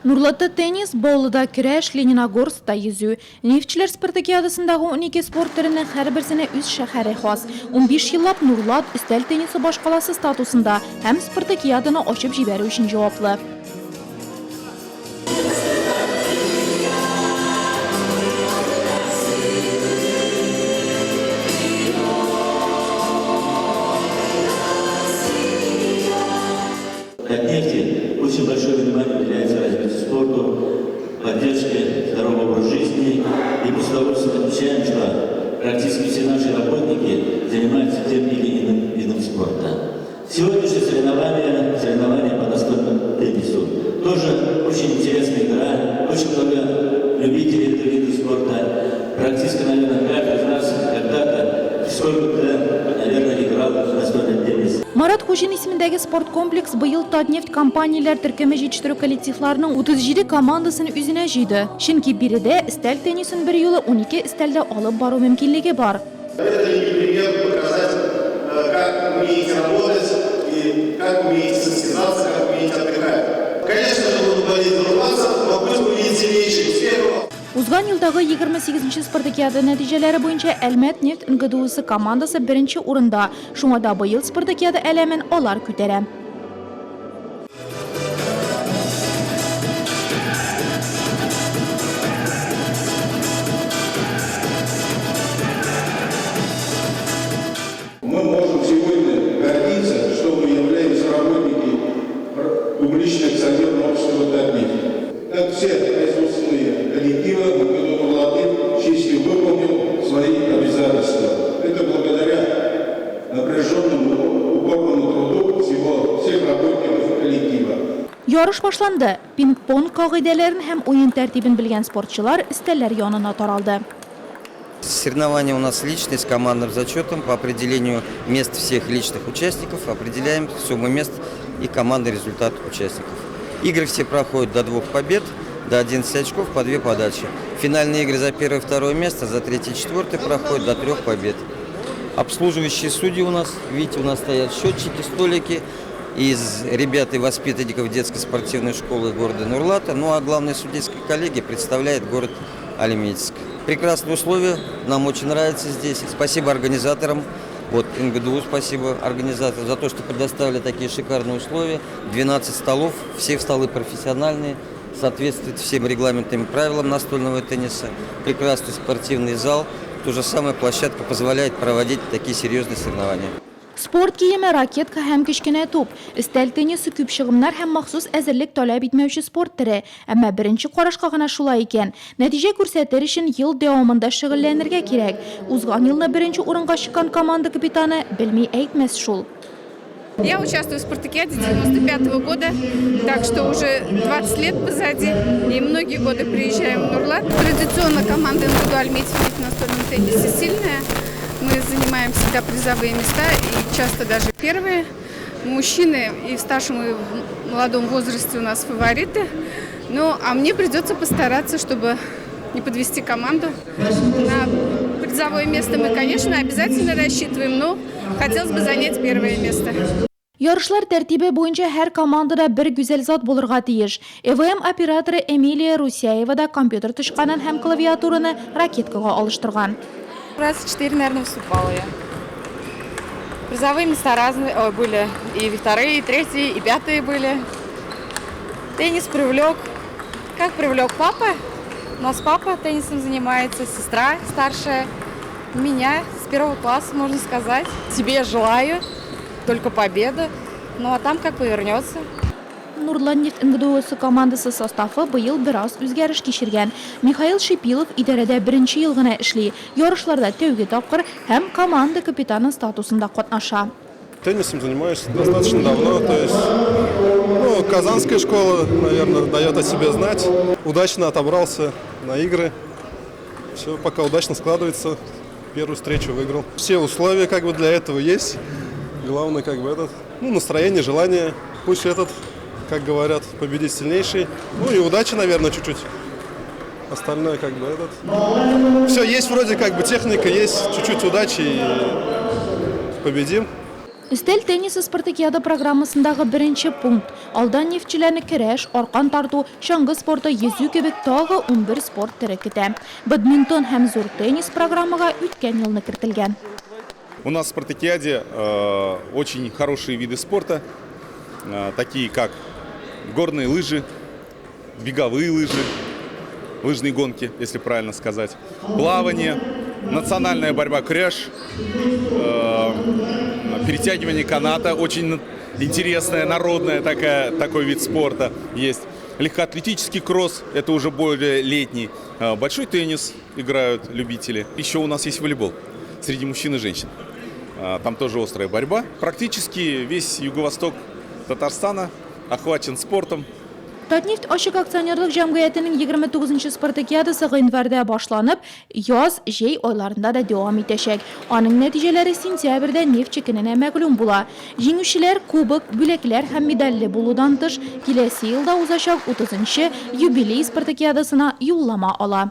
Нурлатта теннис, Баулыда көрәш, Лениногорскта йөзү. Нефтьчеләр спартакиадасындагы 12 спорт төренең һәрберсенә үз шәһәре хас. 15 еллап Нурлат өстәл теннисы башкаласы статусында һәм спартакиаданы ачып җибәрү өчен җаваплы. Татнефти очень большое внимание уделяется развитию спорту, поддержке здорового образа жизни. И мы с удовольствием отмечаем, что практически все наши работники занимаются тем или иным видом спорта. Сегодняшнее соревнование, соревнование по настольному теннису. Тоже очень интересная игра, очень много любителей этого вида спорта. Практически, наверное, каждый из нас когда-то сколько-то, наверное, играл в настольный теннис. Марат Хуҗин исемендәге спорт комплекс быел Татнефть компанияләр төркеме җитештерү коллективларының 37 командасын үзенә җыйды. Чөнки биредә өстәл теннисын берьюлы 12 өстәлдә алып бару мөмкинлеге бар. Это и пример показать, как умеете работать и как умеете состязаться, как умеете отдыхать. Конечно же, буду болеть за уралцев, но пусть будет сильнейший. Успехов! Узган елдагы 28 нче спартакиада нәтиҗәләре буенча Әлмәт нефть НГДУсы командасы беренче урында. Шуңа да быел спартакиада әләмен алар күтәрә. Мы можем сегодня гордиться, что мы являемся работники публичного акционерного общества «Татнефть». Как все производственные коллективы, МГДУ «Нурлатнефть» честью выполнил свои обязательства. Это благодаря напряженному упорному труду всего, всех работников коллектива. Ярыш башланды. Пинг-понг кагыйдәләрен һәм уен тәртибен белгән спортчылар өстәлләр янына таралды. Соревнования у нас личные с командным зачетом. По определению мест всех личных участников определяем сумму мест и командный результат участников. Игры все проходят до двух побед, до 11 очков по две подачи. Финальные игры за первое и второе место, за третье и четвертое проходят до трех побед. Обслуживающие судьи у нас, видите, у нас стоят счетчики, столики из ребят и воспитанников детской спортивной школы города Нурлата. Ну а главная судейская коллегия представляет город Альметьевск. Прекрасные условия, нам очень нравится здесь. Спасибо организаторам, вот НГДУ спасибо организаторам за то, что предоставили такие шикарные условия. 12 столов, все столы профессиональные, соответствуют всем регламентным правилам настольного тенниса. Прекрасный спортивный зал, то же самое площадка позволяет проводить такие серьезные соревнования. Спорт киеме, ракетка һәм кечкенә туп. Өстәл теннисы күп чыгымнар һәм махсус әзерлек таләп итмәүче спорт төре. Әмма беренче карашка гына шулай икән. Нәтиҗә күрсәтер өчен ел дәвамында шөгыльләнергә кирәк. Узган елны беренче урынга чыккан команда капитаны белми әйтмәс шул. Я участвую в спартакиаде 95 -го года, так что уже 20 лет позади, и многие годы приезжаем в Нурлат. Традиционно команда НГДУ Альметьев в настольном теннисе сильная. Мы занимаем всегда призовые места и часто даже первые. Мужчины и в старшем, и в молодом возрасте у нас фавориты. Ну, а мне придется постараться, чтобы не подвести команду. На призовое место мы, конечно, обязательно рассчитываем, но хотелось бы занять первое место. Ярышлар тәртибе буенча һәр командада бер гүзәл зат булырга тиеш. ЭВМ операторы Эмилия Русяева да компьютер тычканын һәм клавиатураны ракеткага алыштырган. Раз четыре, наверное, выступала я. Призовые места разные ой, были. И вторые, и третьи, и пятые были. Теннис привлек. Как привлек папа? У нас папа теннисом занимается, сестра старшая. Меня с первого класса, можно сказать. Тебе желаю только победы. Ну а там как повернется. Нурлатнефть НГДУсы командасы составы быел бераз үзгәреш кичергән. Михаил Шипилов идарәдә беренче ел гына эшли, ярышларда тәүге тапкыр һәм команда капитаны статусында катнаша. Теннисом занимаюсь достаточно давно, то есть, ну, казанская школа, наверное, дает о себе знать. Удачно отобрался на игры, все пока удачно складывается, первую встречу выиграл. Все условия как бы для этого есть, главное как бы этот, ну, настроение, желание, пусть этот, как говорят, победит сильнейший. Ну и удачи, наверное, чуть-чуть. Остальное как бы этот. Все есть вроде как бы техника есть, чуть-чуть удачи и победим. Өстәл теннисы спартакиада программасындагы беренче пункт. Алда нефтьчеләрне көрәш, аркан тарту, чаңгы спорты, йөзү кебек тагы 11 спорт төре көтә. Бадминтон һәм зур теннис программага үткән елны кертелгән. У нас в спартакиаде э, очень хорошие виды спорта, э, такие как горные лыжи, беговые лыжи, лыжные гонки, если правильно сказать, плавание, национальная борьба кряж, э, перетягивание каната, очень интересная, народная такая, такой вид спорта есть. Легкоатлетический кросс, это уже более летний. Большой теннис играют любители. Еще у нас есть волейбол среди мужчин и женщин. Там тоже острая борьба. Практически весь юго-восток Татарстана охвачен спортом. Татнефть ачык акционерлык җәмгыятенең 29 нчы спартакиадасы гыйнварда башланып, яз, җәй айларында да дәвам итәчәк. Аның нәтиҗәләре сентябрьдә Нефтьче көненә мәгълүм була. Җиңүчеләр кубок, бүләкләр һәм медальле булудан тыш, киләсе елда узачак 30 нчы юбилей спартакиадасына юллама ала.